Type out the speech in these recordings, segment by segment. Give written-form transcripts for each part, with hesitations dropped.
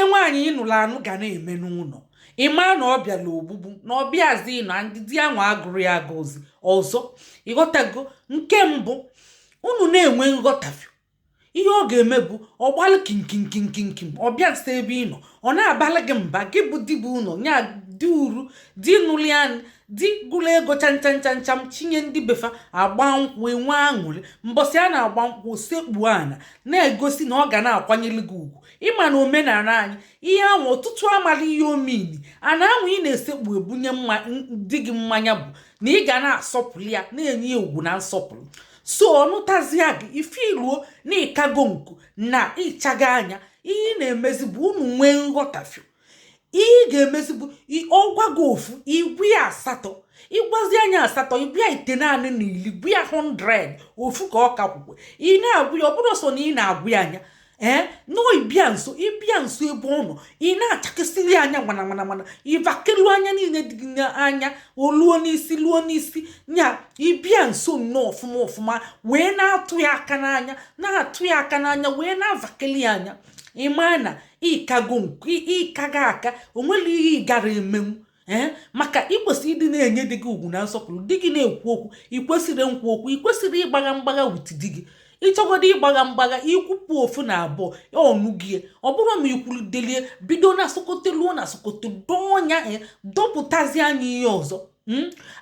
Ihe nwaanyị ị nụrụ anụ ga na-eme n'ụlọ, ị maa na ọ bịala ogbugbu, na ọ bịazi na ndị di anwa agụrụ ya agụzi ọzọ. Ịghọtago? Nke mbụ, unu na-enwe nghọtafio, ihe ọ ga-eme bụ ọ gbalụ kinkinkinkinkim, ọ bịa nso ebe ị nọ, ọ na-abalị gị mba. Gị bụ di bụ ụlọ nya di uru di nụrụ ya, di gụrụ ego cham cham cham cham chinye ndị befa, agba nkwụ, enwe aṅụrị. Mbọsị a na-agba nkwụ, sekpuo ana na-egosi na ọ ga na-akwanyere gị ugwu. Ịma na omenala anyị, ihe ahụ ọtụtụ amara ihe omini ana ahụ ị na-esekpu ebunye mma di gị mmanya bụ na ị ga na-asọpụrụ ya, na-enye ya ugwu na nsọpụrụ. So ọnụtazia gị ife iruo na ịkago nku na ịchaga anya, ihe ị na-emezi bụ unu nwee nghọtafio, ihe ị ga-emezi bụ ọgwa gị ofu, igwe ya asatọ, ịgwazi anya asatọ, igwe ya 90 na 10, gwa ya 100, ofu ka ọ ka kwukwe. Ị na-agwụ ya, ọ bụrụ sọ na ị na-agwụ ya anya, ee, nọọ ịbịa nso, ịbịa nso ebe ọ nọ, ị na-achakasịrị anya mana mana mana ịvakelu anya niile dị gị n'anya, o luo n'isi, luo n'isi nya. Ịbịa nso nnọọ ọfụma ọfụma, wee na-atụ ya aka n'anya, na-atụ ya aka n'anya, wee na-avakeli ya anya, ịma na ịkago nku, ịkaga aka, o nwere ihe ị gara emenwu. Ee, maka ị kwesịrị ịdị na-enye di gị ugwu na nsọpụrụ. Di gị na-ekwu okwu, ị kwesịrị nkwu okwu, ị kwesịrị ịgbagha mgbagha with di gị. Ịchọgodo ịgbagha mgbagha, ikwupụ ofu na abụọ ọnụ gị, ọ bụrụ ma ikwulidelie bido na Sokoto luo na Sokoto dọọ ya, dọpụtazi anya ihe ọzọ.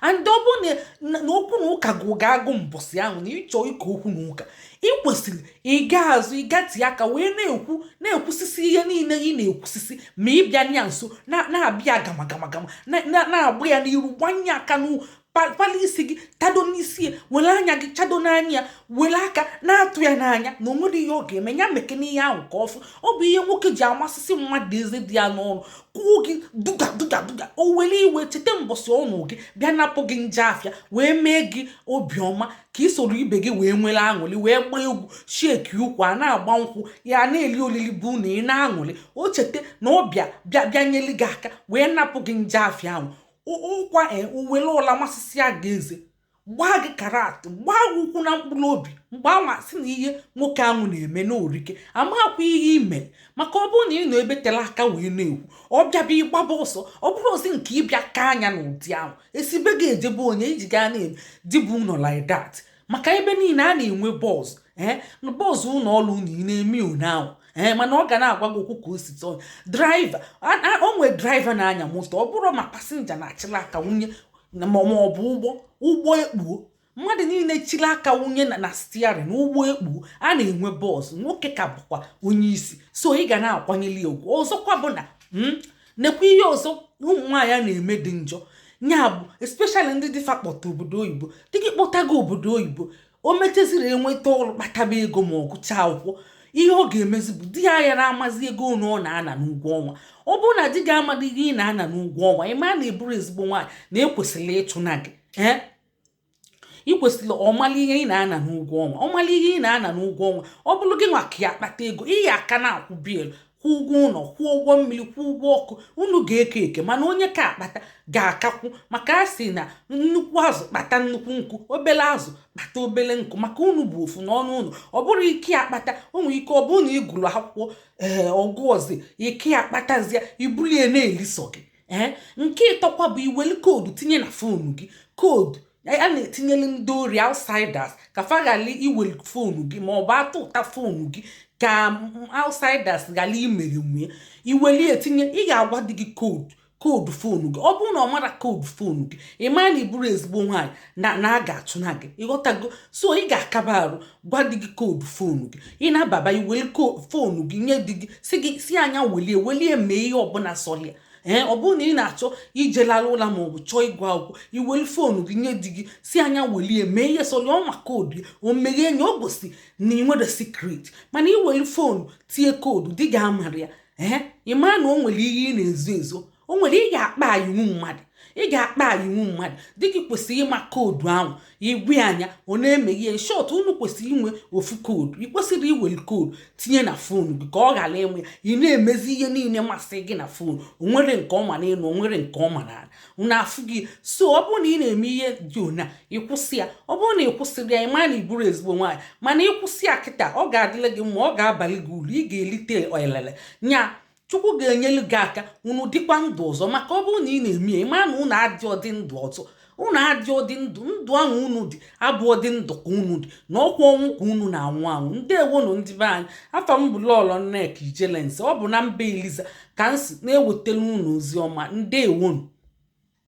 And ọ bụrụ na okwu na ụka gụ ga-agụ mbọsị ahụ na ịchọ ịka okwu na ụka, ị kwesịrị ịga azụ, ịgati aka wee na-ekwu, na-ekwusisi ihe niile ị na-ekwusisi, ma ịbịa ya nso na-abịa gama gama gama, na-agba ya n'iru, gbanye aka pali isi gị, tado n'isi ya, were anya gị chado n'anya ya, were aka na-atụ ya n'anya na o nwere ihe ọ ga-eme ya. Mekene ihe ahụ ka ọ fụ. Ọ bụ ihe nwoke ji amasịsị mmadụ eze dị ya n'ọnụ kwuo gị duga duga duga, o were iwe cheta mbọsị ọnụ gị bịa napụ gị nje afịa, wee mee gị obiọma ka ị soro ibe gị wee nwere aṅụrị, wee gbaa egwu, shake ụkwụ, a na-agba nkwụ ya, na-eli olili bụ na ị na-aṅụrị. O cheta na ọ bịa bịa bịa nyelu gị aka wee napụ gị nje afịa ahụ, ụkwa uwere ụla masịsịa gị eze, gbaa gị karat, gbaa gị ụkwụ na mkpụrụ obi. Mgbe anwa sị na ihe nwoke ahụ na-eme n'orike amakwa ihe ime, maka ọ bụrụ na ị nọ ebe tere aka wee na-ekwu, ọ bịaba ịgbaba ọsọ. Ọ bụrụ ozi nke ịbịa ka anya n'ụdị ahụ esibe gị ejebe onye iji gaa na-eme dịbụ ụlọ like that, maka ebe niile a na-enwe boss, ee, boss ụlọ ọrụ unu, ị na-eme one ahụ, ee, mana ọ ga na-agwa gị okwu ka o si tọọ. Driver o nwee driver na-anya moto, ọ bụrụ ma passenger na-achịla aka wunye ma ọ bụ ụgbọ ekpuo, mmadụ niile chiri aka wunye na steering na ụgbọ ekpuo, a na-enwe boss. Nwoke ka bụkwa onye isi, so ị ga na-akwanyere ya ugwu. Ọzọkwa bụ na nekwa ihe ọzọ ụmụ nwaanyị na-eme dị njọ, ya bụ especially ndị dịfa kpọta obodo oyibo. Dịka ịkpọtago obodo oyibo, o mechaziri enweta ọrụ, kpataba ego ma ọ gụchaa akwụkwọ, ihe ọ ga-emezi bụ di ya ya na-amazi ego one ọ na-ana n'ụgwọ ọnwa. Ọ bụrụ na di gị amadị ihe ị na-ana n'ụgwọ ọnwa, ị maa na eburu ezigbo nwaanyị na ekwesịrị ịchụna gị. Ee, ị kwesịrị ọmala ihe ị na-ana n'ụgwọ ọnwa, ọmala ihe ị na-ana n'ụgwọ ọnwa. Ọ bụrụ gị nwa ka ya akpata ego, ị ya aka na-akwụ bill, kwụ ụgwọ ụlọ, kwụọ ụgwọ mmiri, kwụọ ụgwọ ọkụ, unu ga-eke eke, mana onye ka akpata ga-akakwu, maka a sị na nnukwu azụ kpata nnukwu nkụ, obele azụ kpata obele nkụ, maka unu bụ ofu n'ọnụ ụlọ. Ọ bụrụ ike akpata, o nwere ike ọ bụrụ na ị gụrụ akwụkwọ, ee, ọgụ ọzọ ike akpatazie ibulie na-elisọ gị. Ee, nke ịtọkwa bụ iweli code tinye na phone gị. Code a na-etinyere ndị ori, outsiders, ka fa ghara iweli phone gị ma ọ bụ atụ ụta phone gị, ka outsiders ghara imeghe nwunye iweli etinye. Ị ga-agwa di gị code phone gị. Ọ bụrụ na ọ mara code phone gị, ị maa na ị bụrụ ezigbo nwaanyị na a ga-achụna gị. Ịghọtago? So ị ga-akaba arụ gwa di gị code phone gị. Ị na-ababa, iweli phone gị nye di gị, si gị si anya welie welie mee ihe ọbụla sọlia. Ee, ọ bụrụ na ị na-achọ ije lara ụla ma ọ bụ chọọ ịgụ akwụkwọ, iweli phone gị nye di gị, si anya welie mee ihe sọlia, ọma code o meghee nye, o gosi na ị nwere secret. Mana iweli phone tie code, di gị amara ya, ee, ị mara na o nwere ihe ị na-ezo ezo. O nwere ị ga-akpa iwu mmadụ, ị ga-akpa iwu mmadụ. Di gị kwesịrị ịma code ahụ igwe anya ọ na-emeghe ya short. Unu kwesịrị inwe ofu code. Ị kwesịrị iwere code tinye na phone gị ka ọ ghara inwe ị na-emezi ihe niile masị gị na phone. O nwere nke ọma n'elu, o nwere nke ọma n'ala, unu afụ gị. So ọ bụrụ na ị na-eme ihe dị ona, ịkwụsị ya. Ọ bụrụ na ị kwụsịrị ya, ị maa na ị bụrụ ezigbo nwaanyị. Mana ịkwụsị ya kịta, ọ ga-adịle gị mma, ọ ga-abalị gị uru, ị ga-elite elele nya. Chukwu ga-enyelu gị aka, unu dịkwa ndụ ọzọ. Maka ọ bụrụ na ị na-eme ya, ị mara na unu adị ọdị ndụ ọzọ, unu adị ọdị ndụ. Ndụ ahụ unu dị abụ ọdị ndụ ka unu dị na ọkwa ọnwụ ka unu na-anwụ anwụ. Ndewonu, ndị be anyị. Afa m bụ Lọlọ Nneka Ijelense. Ọ bụ na mba Eliza ka m si na-ewetara unu ozi ọma. Ndewonu.